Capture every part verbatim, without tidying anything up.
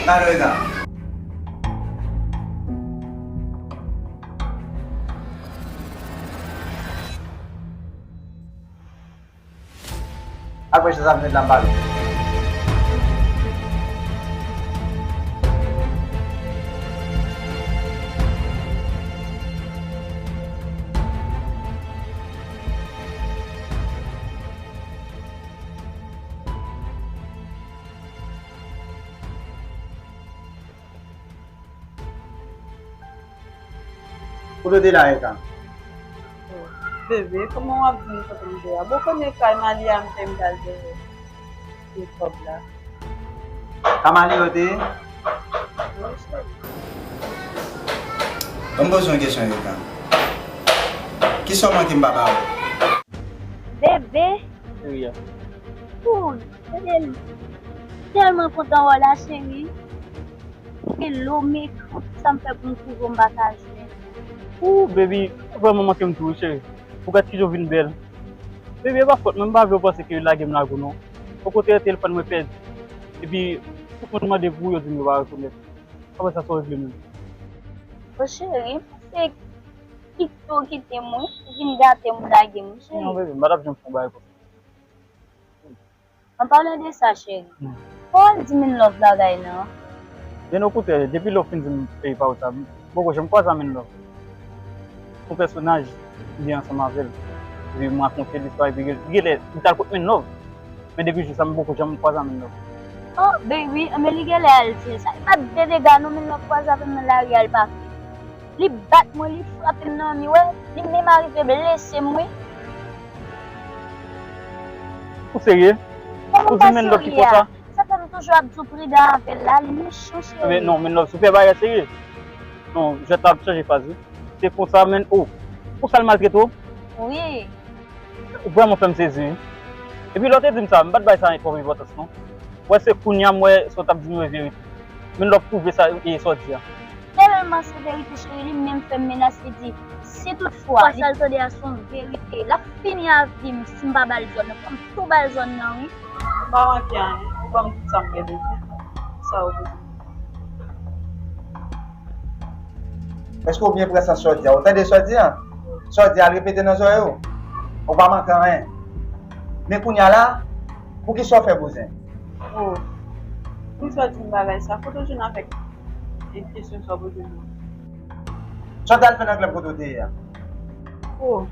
Talè, Eda. Apre sa, sa vin la m pale. Kote w te la, Eka? Bebe, kòman w ap di m kote m te a? Bon, konnen kay Malia m te m t al jere. Ti kòb la. Kay Malia w te ye? Wi, cheri. Ban m poze w yon kesyon, Eka. Kisa w manke m pa ba ou? Bebe. Cheri a. Ooh, bebe, m tèlman kontan wè w la, cheri. Hello, men tout sa m fè pou m twouve w, m pa ka jwenn. Ooh, baby, ou vrèman manke m tou, wi, cheri. Ou gad kijan w vin bèl. Baby, e pa fòt mwen, m pa vle w panse ke yo lage m lage w, non. Okontrè, telefòn mwen pèdi. Epi, tout moun mande pou ou, yo di m yo pa rekonèt. Apre sa, sa w regle menm? O cheri, m panse kite w kite m, wi. Ou vin gate m, ou lage m, wi, cheri. Non, baby, m pa t ap janm fè yon bagay konsa. An palan de sa, cheri, fò w al di Menlove bagay lan. Byen okontrè, depi lè w fin di m peyi pa w sa, m poko janm kwaze a Menlove. Se yon pèsonaj m byen ansanm avè l. Epi m rakonte l istwa, epi li genlè li t al kot Menlove. Men depi jou sa, m poko janm kwaze a Menlove. Oh, baby, men li genlè al di l sa. E pa de dega non, Menlove kwaze avè m nan lari a, l pa fè. Li bat mwen, li frape m nan mi, wè. Li menm arive blese m, wi. Ou serye? Ou di Menlove ki fè w sa? Sa fè m toujou ap di w pridan avè l la, li mechan, cheri. Men non, Menlove, si w fè bagay serye. Non, jwèt la ap chanje faz, wi. Se konsa, men, oh, konsa l maltrete w? Wi. Ou vrèman fè m sezi, wi. Epi lè w te di m sa, m pa t bay sa twòp enpòtans, non. Wè, se kounye a m wè sa w t ap di m yo e verite. Men lè w ap twouve sa e sa w di a. Tèlman se verite, cheri, li menm fè m menas, li di, si toutfwa sa l tande a se yon verite, l ap fini ak vi m si m pa ba l zòn nan. Fò m tou ba l zòn nan, wi. M pa manke anyen, ou ban m tout sa m gen bezwen. Sa ou bezwen? Èske w byen pran sa sa w di a? Ou tande sa w di a? Sa w di a, al repete nan zòrèy ou. Ou pa manke anyen. Men kounye a la, poukisa w fè bouzen? Oh, poukisa w di m bagay sa? Kote w jwenn avèk kesyon sa w poze m nan? Sa w t al fè nan klèb kote w te ye a? Oh,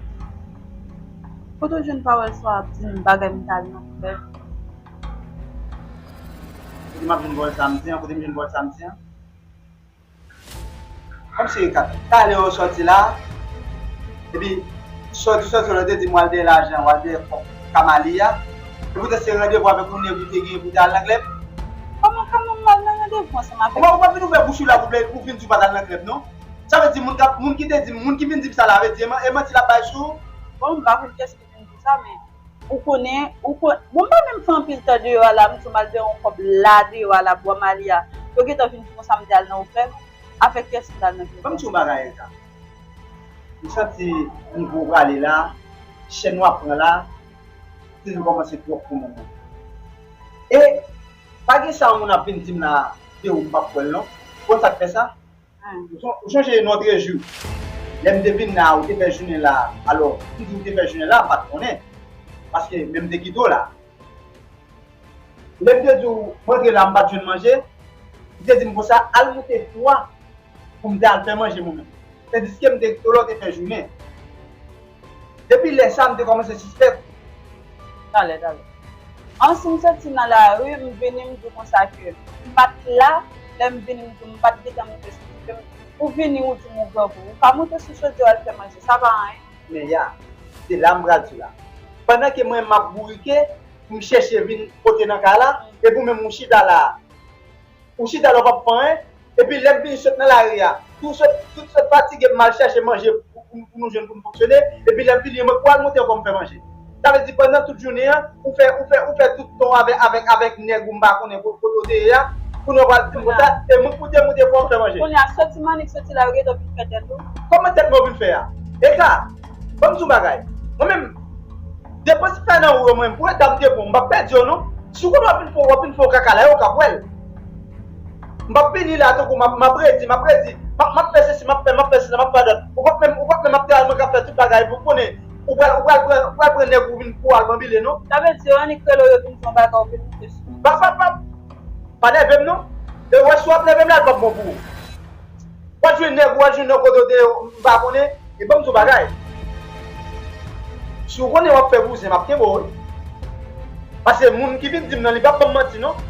kote w jwenn pawòl sa w ap di m bagay m t al nan klèb? Kote m ap jwenn pawòl sa m di an? Kote m jwenn pawòl sa m di an? Kòmsi, Rika, talè w sòti la, epi sòti, sòti, w te di m w al dèyè lajan, w al dèyè kòb Kamali a, epi w te se randevou avèk yon nèg ou te genyen pou w te al nan klèb. Kòman, kòman m al nan randevou ansanm avèk... Ou pa, ou pa vin ouvè bouch ou la pou, pou vin di w pa t al nan klèb, non. Sa vle di, moun k ap, moun ki te di m, moun ki vin di m sa la, vle di, e man-, e manti l ap bay sou ou? Bon, m pa konn kiyès ki vin di sa, men ou konnen, ou kon-, bon, m pa menm fè anpil tan deyò a la, m di w m al dèyè yon kòb la, deyò a la, bò Mali a. Yo gentan vin di konsa m te al nan yon klèb. Avèk kiyès m t al nan klèb la? Ban m di w yon bagay, Rika. M santi nivo w prale la, chèn w ap pran la, te vin kòmanse twòp pou mwen. E pa gen sa yon moun ap vin di m la de ou m p ap kwè l non. Konn sa k fè sa? Ou son-, ou sonje notre jour, lè m te vin la, ou te fè jounen la. Alò, m di ou te fè jounen la, m pa t konnen. Paske menm m te kite w la. Lè m te di w, m rantre la, m pa t jwenn manje, li te di m konsa, al moute fou a pou m te al fè manje mwen menm. Tandiske m te kite w la, w te fè jounen. Depi lè sa a, m te kòmanse sispèk. Talè, talè. An, si m soti nan lari, m vini, m di w konsa ke m pa t la, lè m vini, m di w m pa t gentan moute sou cheve m. Ou vini, ou di m ou grangou. Ou ka moute sou chodiè w al fè manje, sa pa anyen. Men ya, se la m pral di w la. Pandan ke mwen m ap bourike, pou m chèche vin pote nan kay la, epi ou menm ou chita la. Ou chita la, ou p ap fè anyen, epi lè m vin sot nan lari a, tout sot, tout sot fatige, m al chèche manje pou, pou, pou nou jwenn, pou nou fonksyone, epi lè m fini, mwen pou al monte ankò m fè manje. Sa vle di, pandan tout jounen an, ou fè, ou fè, ou fè tout tan w avèk, avèk, avèk nèg ou m pa konnen ko-, kote w te ye a, kounye a w pral di m konsa, e mwen pou te monte pou m fè manje. Kounye a, soti Manik, soti la, yo gentan vin fè tèt ou. Kòman tèt mwen yo vin fè a? Eka, ban m di w bagay. Mwen menm, depans fè nan ou yo, mwen, pou lè dam te bon, m p ap pèdi yo, non. Si w konnen w ap vin fè, w ap vin fè yon kaka la, yo k ap wè l. M p ap vini la tankou m ap, m ap redi, m ap redi. M ap, m ap fè sesi, m ap fè, m ap fè sila, m ap fè dat. Ou p ap menm, ou p ap menm ap travay, mwen k ap fè tout bagay pou konnen. Ou pral, ou pral pran, ou pral pran nèg ou vin pou al banbile, non? Sa vle di, yo annik rele w, yo vin fè yon bagay, ou vin moute sou. P ap, p ap, p ap. Pa nève m, non. E wè, si w ap nève m la, l p ap bon pou ou. W al jwenn nèg ou, w al jwenn nan kote w te ye, m pa konnen, e ban m di w bagay. Si w konnen w ap fè bouzen, m ap kenbe w, wi. Paske moun ki vin di m nan, li p ap ban m manti, non.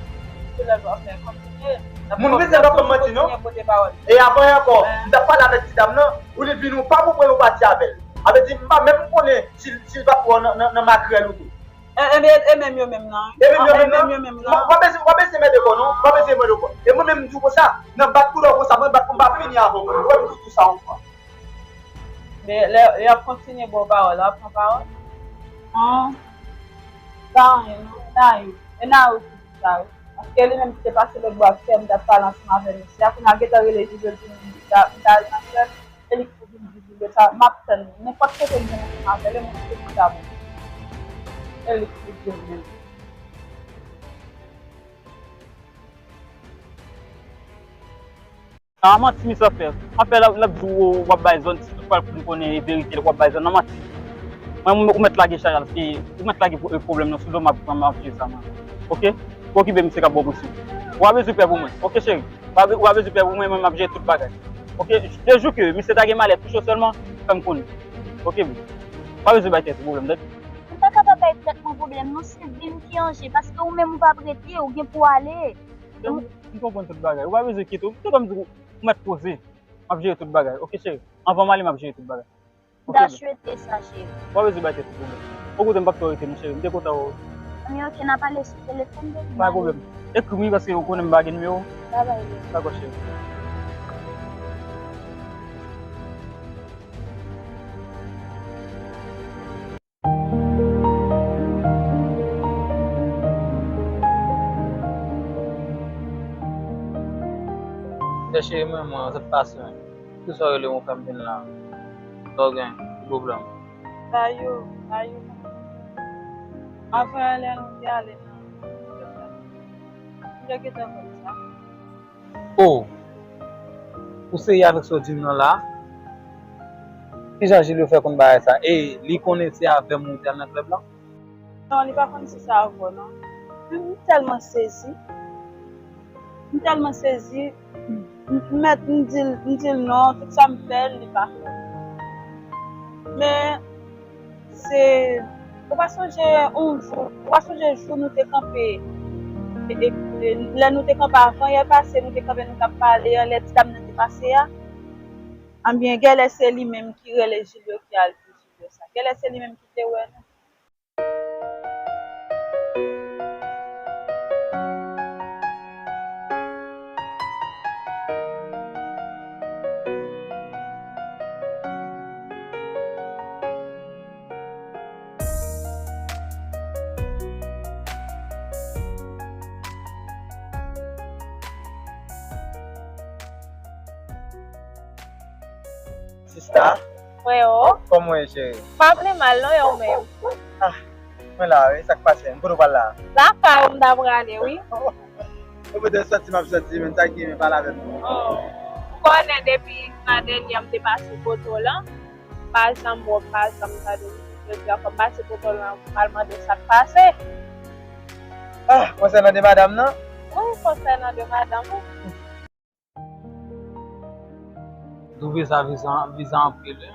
Se lè w ap fè kontinye. Moun vin di l p ap ban m manti, non. Kontinye pote pawòl. E avan ankò, m t ap pale avèk ti dam nan, ou li vin ou pa pou pran yon pati avè l. Sa vle di, m pa menm konnen si, si l p ap pran nan, nan, nan makrèl ou tou. E, e, e, e menm yo menm nan, wi. E menm yo menm nan. E menm yo menm nan. W ap eseye, w ap eseye mède kò w, non? W ap eseye mède kò w. E mwen menm, m di w konsa, nan bat koulè w konsa, mwen bat pou m pa fini avè w. Mwen, m di w sa yon fwa. Men lè, lè y ap kontinye ba w pawòl, w ap pran pawòl? An, pa anyen, non. E Nayou, e Nayou ki di sa, wi. Paske li menm ki te pase lòt bò ak fè, m t ap pale ansanm avè misye a. Kounye a, gentan rele Jilyo di m, m ta, m ta al nan krèm. E li ki pou vin di Jilyo sa, m ap tann li. Nenpòt kote m vin ansanm avè l, e mwen ki pou di sa pou li. E li ki pou di l menm. A, manti misye ap fè. Anfè, l ap, l ap di w, w ap bay zòn, si tout fwa l konn konnen e verite, w ap bay zòn nan manti. Mwen, ou mèt lage chay la, paske ou mèt lage pwo-, pwoblèm nan sou do m, ap, m ap jere sa, mwen. Oke? Pa okipe misye k ap ba w presyon. Ou pa bezwen pè pou mwen. Oke, cheri? Ou pa be-, ou pa bezwen pè pou mwen, mwen, m ap jere tout bagay. Oke? De jou ke misye ta gen malè touche w sèlman, fè m konnen. Oke, boo? Ou pa bezwen bay tèt ou pwoblèm, tande? Ou pa kapab bay tèt mwen pwoblèm, non, se vi m ki an je, paske ou menm ou p ap rete, ou gen pou w ale. M, m konprann tout bagay. Ou pa bezwen enkyete w. Tout kòm di w, ou mèt poze. M ap jere tout bagay. Oke, cheri? Anvan m ale, m ap jere tout bagay. M ta swete sa, cheri. Ou pa bezwen bay tèt ou pwoblèm. Ou konnen m p ap twò rete, non, cheri. M te kontan wè w. Anben, oke, n a pale sou telefòn, baby. Pa gen pwoblèm. Ekri m, wi, paske ou konnen m pa gen nimewo w. Babay, baby. Dakò, cheri. Cheri mwen, mwen, sa k pase, mwen? Poukisa w rele m, ou fè m vin la? Sa w gen? Ki pwoblèm? Dayou, Dayou. Avan yè lè nou te ale nan, m te gentan konn sa. Oh! Ou serye avèk sa w di m nan la? Kijan Jilyo fè konn bagay sa? E li konnen se avè m ou te al nan klèb la? Non, li pa konn si se avè w, non. Men m tèlman sezi. M tèlman sezi. M, m mèt, m di l, m di l non, tout sa m fè, li pa fè. Men, se, ou pa sonje yon jou, ou pa sonje jou nou te kanpe, e, e, e, lè nou te kanpe avan yè pase, nou te kanpe, nou t ap pale anlè ti dam nan te pase a? Anben, genlè se li menm ki rele Jilyo ki al di Jilyo sa. Genlè se li menm ki te wè nou. Sista. Freo. Kòman w ye, cheri? Pa ple mal non, e ou menm? Ah, mwen la wi, sa k pase? M kote w pral la? Lakay ou m ta prale, wi. Ou pote santi m ap santi, men sa ki men pale avè m. Oh. Ou konnen depi fwa dènyè m te pase kote w lan, m pa janm wè w, m pa janm tande w. Jodi a fò m pase kote w lan pou m al mande w sa k pase. Ah, konsènan de madanm nan? Wi, konsènan de madanm, wi. Twouve sa vizan, vizan anpil, wi.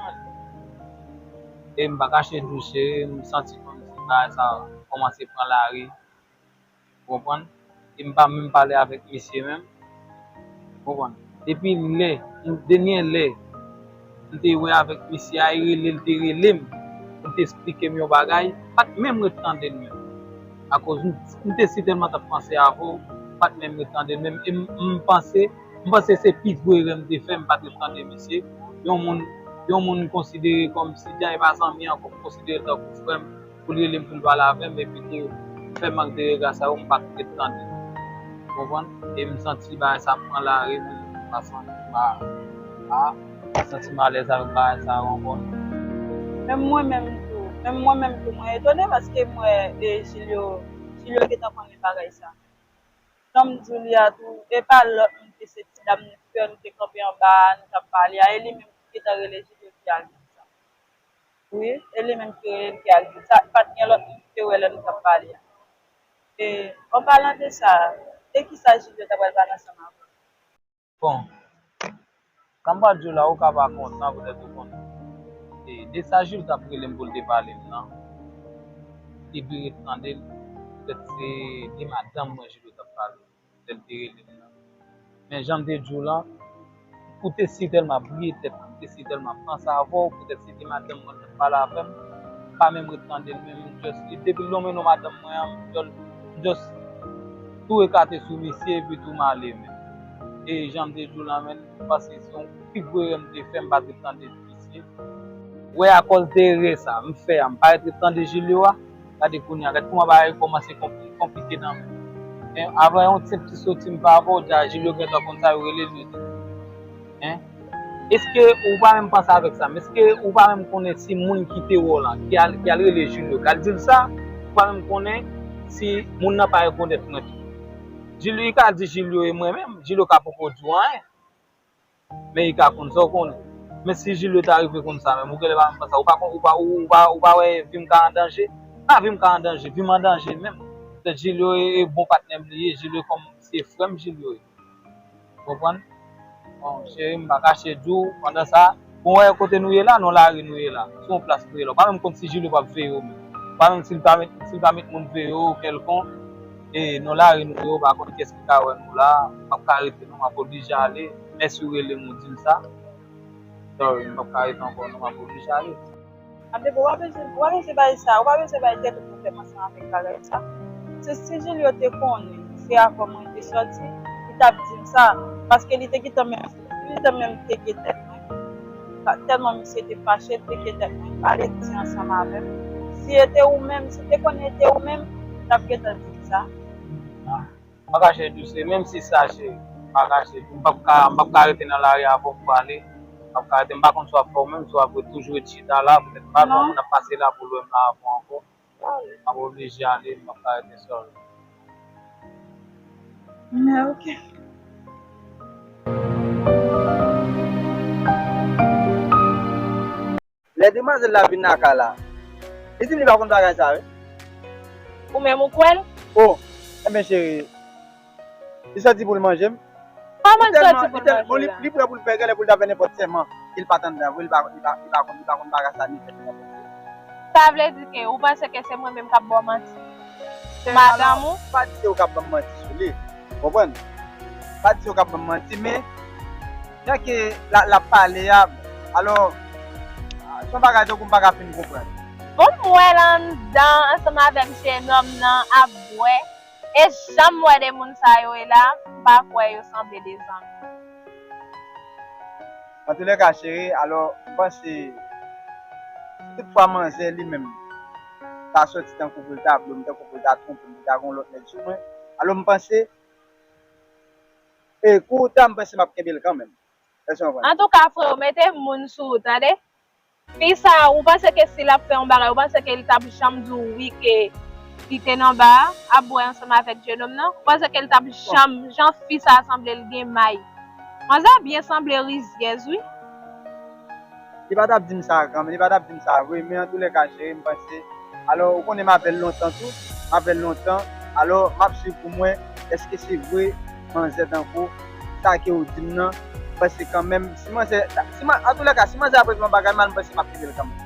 E m pa kache di w, cheri, m santi kòmsi bagay sa kòmanse pran lari. Ou konprann? E m pa menm pale avèk misye menm. Ou konprann? Depi lè, dènye lè, m te wè avèk misye a, e rele l te rele m pou l te esplike m yon bagay, m pa t menm ret tande l menm. Akoz m, m te sitèlman t ap panse avè w, m pa t menm ret tande l menm. E m, m panse, m panse se pi gwo erè m te fè, m pa t ret tande misye. Yon moun, yon moun m konsidere kòmsi, dayè pa zanmi ankò, m konsidere l tankou frè m, pou l rele m pou l pale avè m, epi tou, m fè mank de rega sa yo, m pa t ret tande l. Ou konprann? E m santi bagay sa pran lari, men m pa santi m a, a, m santi m alèz avèk bagay sa yo ankò. Menm mwen menm tou, menm mwen menm tou, mwen etone paske m wè, e, Jilyo, Jilyo gentan konnen bagay sa. Jan m di w li a tou, e pa lòt moun E se ti dam frè nou te kanpe anba a, nou t ap pale a, e li menm ki te gentan rele Jilyo ki al di m sa. Wi, e li menm ki rele l ki al di m sa. Pa t gen lòt moun ki te wè lè nou t ap pale a. E, an palan de sa, de ki sa Jilyo ta pral pale ansanm avè w? Bon, sa m pral di w la, ou ka pa kontan, poutèt ou konnen. E de sa Jilyo t ap rele m pou l te pale m nan, li vire tande l, poutèt se de madanm mwen Jilyo t ap pale, poutèt te rele m nan. Men jan m te di w la, ou te si tèlman ap griye tèt mwen, ou te si tèlman ap panse avè w, poutèt se de madanm mwen t ap pale avè m, m pa menm ret tande l menm, m just, li depi l nonmen non madanm mwen an, m just, m just tou ekate sou misye epi tou m ale menm. E jan m te di w la menm, m panse se yon pi gwo erè m te fè, m pa t ret tande misye. Wè, akòz de erè sa m fè a, m pa ret ret tande Jilyo a. Gade kounye a, gade kòman bagay kòmanse konpli- konplike nan men m. Avan yon senp ti soti m pa avè w, di a Jilyo gentan konn sa yo rele l, yo di. Èske ou pa menm panse avèk sa? Men èske ou pa menm konnen si moun ki te wè w lan, ki al, ki al rele Jilyo, k al di l sa, ou pa menm konnen si moun nan pa rekonèt mwen tou? Jilyo, li ka di Jilyo e mwen menm, Jilyo ka poko di w anyen. Men li ka konn sa w konnen. Men si Jilyo ta rive konn sa menm, ou genlè pa menm panse, ou pa konn, ou pa, ou, ou pa, ou pa wè vi m ka an danje? Pa vi m ka an danje, vi m an danje menm. Poutèt Jilyo e, e bon patnè m li ye, Jilyo kòm se frè m Jilyo ye. Ou konprann? Bon, cheri, m pa kache di w, pandan sa, bon, wè kote nou ye la, nan lari nou ye la. Se yon plas nou ye la. Ou pa menm konn si Jilyo p ap veye w menm. Ou pa menm si l pa met, si l pa met moun veye w kèlkonk. E nan lari nou ye, ou pa konn kiyès ki ka wè nou la. M p ap ka rete non, m ap oblije ale. Mèsi ou rele m, ou di m sa. Sorry, m p ap ka rete ankò non, m ap oblije ale. Ap depo, ou pa bezwen, ou pa bezwen bay sa, ou pa bezwen bay tèt ou pwoblèm ansanm avèk bagay sa. Se si Jilyo te konnen se avè w mwen te sòti, li t ap di m sa. Paske li te gentan menm, li te menm te gen tèt mwen. Tèlman misye te fache, li te gen tèt mwen, li pa t di ansanm avè m. Si e te ou menm, si te konnen e te ou menm, li t ap gentan di m sa. M pa kache di w se, menm si sa cheri, m pa kache di w, m p ap ka, m p ap ka rete nan lari avè w pou ale. M p ap ka rete, m pa konn sa w ap fè w menm, si w ap ret toujou ret chita la, poutèt m pa vle yon moun ap pase la pou l wè m la avè w ankò. M ap oblije ale, m p ap ka rete sòl. Men ok. Lè demwazèl la vin lakay la, li di m li pa konn bagay sa wi. Ou menm ou kwè l? Oh, enben cheri, li sòti pou l manje m. Kòman l sòti pou l manje w la? Li prè pou l fè, genlè pou l ta fè nenpòt sèman, e l pa t anndan vre, li pa, li pa, li pa konn, li pa konn bagay sa ni fèt nenpòt. Sa vle di ke ou panse ke se mwen menm k ap ba w manti? Madanm ou? Pa di se ou k ap ban m manti sou li. Ou konprann? Pa di se ou k ap ban m manti, men jan ke l ap pale a, alò, se yon bagay tankou m pa ka fin konprann. Bon, m wè l anndan ansanm avèk jenòm nan ap bwè. E jan m wè de moun sa yo ye la, m pa kwè yo sanble de zanmi. Antoulèka, cheri, alò, m panse, si toutfwa manzè li menm ta sòti tankou pou l ta vle m, tankou pou l ta twonpe m, pou l ta gen yon lòt nèg sou mwen, alò, m panse, e kou w ta, m panse m ap kenbe l kanmenm. Èske w konprann? Antouka, freo, mete moun sou ou, tande? Fi sa, ou panse ke si l ap fè yon bagay, ou panse ke li t ap janm di w wi ke li te nan ba a, ap bwè ansanm avèk jenòm nan? Ou panse ke li t ap janm, jan fi sa sanble l gen may. Manzè byen sanble rizyèz wi. Li pa t ap di m sa kanmenm, li pa t ap di m sa vre, men antoulèka cheri, m panse, alò, ou konnen m avè l lontan tou, m avè l lontan, alò, m ap swiv pou m wè èske se vre manzè tankou sa ke ou di m nan, m panse kanmenm, si manzè, si man, antoulèka, si manzè ap regle yon bagay mal, m panse m ap kenbe l kanmenm.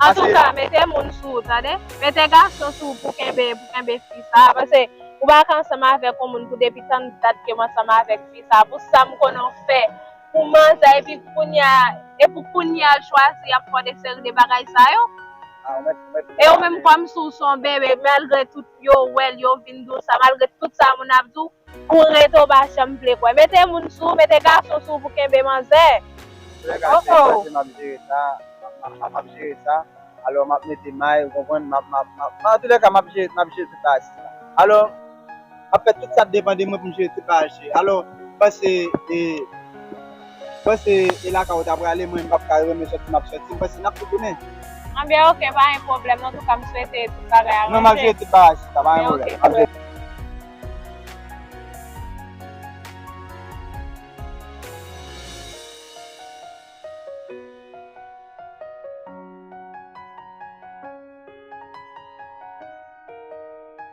Antouka, mete moun sou ou, tande? Mete gason sou ou pou kenbe, pou kenbe fi sa, paske ou pa ka ansanm avèk yon moun pou depi tann dat ke m ansanm avèk fi sa, pou sa m konnen w fè pou manzè, epi kounye a, e pou kounye a l chwazi y ap fè de seri de bagay sa yo. E ou menm kòmsi w se yon bebe, malgre tout yo wè l, yo vin di w sa, malgre tout sa moun ap di w, ou rete w pa janm vle kwè. Mete moun sou ou, mete gason sou ou pou kenbe manzè. Antoulèka, se m ap jere sa, m ap jere sa. Alò, m ap mete may, ou konprann, m ap, m ap, m ap, antoulèka, m ap jere, m ap jere tout bagay sa. Alò, m ap fè tout sa k depann de mwen pou m jere tout bagay cheri. Alò, m panse, e, m panse, e lakay ou ta prale, mwen, m p ap ka renmen sòti, m ap sòti, m panse n ap retounen. Anben, ok, pa gen pwoblèm, antouka, m swete tout bagay aranje. Non, m ap jere tout bagay, sista, pa gen pwoblèm. M ap